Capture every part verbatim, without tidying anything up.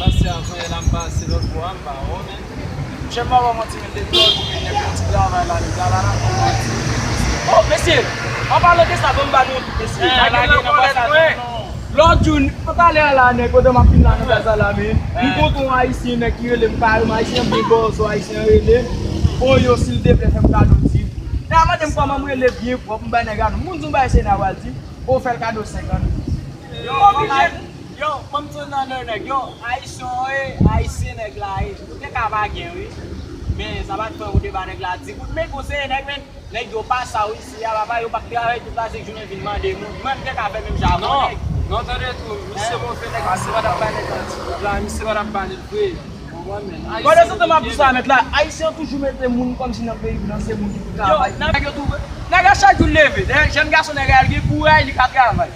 Pase avan yè la, m pase lòt bò a, m pa wè, men. Monchè, m pa ba w manti, men depi lòt jou, men nèg yo ti travay la, nèg la, la, la, la. Oh, mesye, an palan de sa, ban m ba nou, mesye, eh, lage nan pòlèt mwen. Lòt jou, talè a la, nèg, pandan m ap vin la nan kay sa la, men, m kontre yon ayisyen, nèg ki rele m kareman, ayisyen byen bòzò, ayisyen rele m. Bon, yo, silteplè, fè m kado dix. Nèg la mande m kòman m rele byen pwòp, m bay nèg la non. Moun di m bay se nèg la pral di, ou fè l kado senkant. Yo, yo, ban m di w nan nèg, yo, ayisyen w ye, ayisyen nèg la ye. Ou te ka pa gen, wi. Men, sa pa t fè ou te ba nèg la dix goud. Men, konseye nèg, men, nèg yo pa sa, wi. Isi a, papa, yo pa t travay tout la, se jounen vin mande moun. Mwen, m te ka fè menm jan avè w, nèg. Non, non, tande tou, misye move nèg, misye pa t ap bay nèg la dix goud la, misye pa t ap ba nèg vre. Pandan se tan m ap di sa, mèt la, ayisyen an toujou mete moun kòmsi nan peyi m nan, se moun ki pou travay. Nèg yo touve. Nèg la chak jou l leve, dayè, jèn gason nèg la, l gen kouray, li ka travay.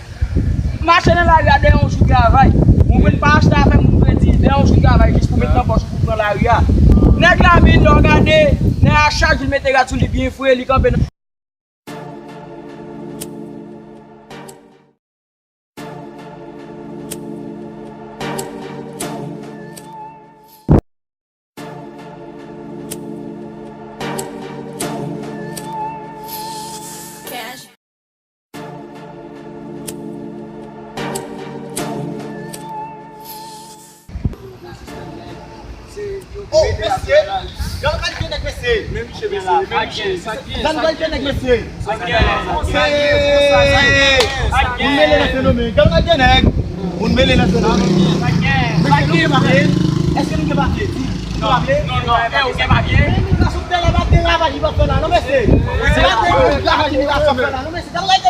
Mache nan lari a, dèyè yon jou travay. Ou konprann, pa achte afè moun kredi, dèyè yon jou travay, jis pou met nan pòch ou pou pran lari a. Nèg la, men, lè w gade, nèg la chak jou l mete rad sou li byen fre, li kanpe nan Oh, mesye! Gade kalite nèg, mesye! Men misye, mesye, men misye. Gade kalite nèg, mesye! Moun mele nan fenomèn. Gade kalite nèg! Moun mele nan fenomèn. Mesye, nou gen papye? Èske nou gen papye? Di, nou gen papye? Non, non, non, ou gen papye? Men nou ka sou tèlè pa de lavaj li pa fè la, non, mesye. Se pa de lavaj li pa fè la, non, mesye. Gade kalite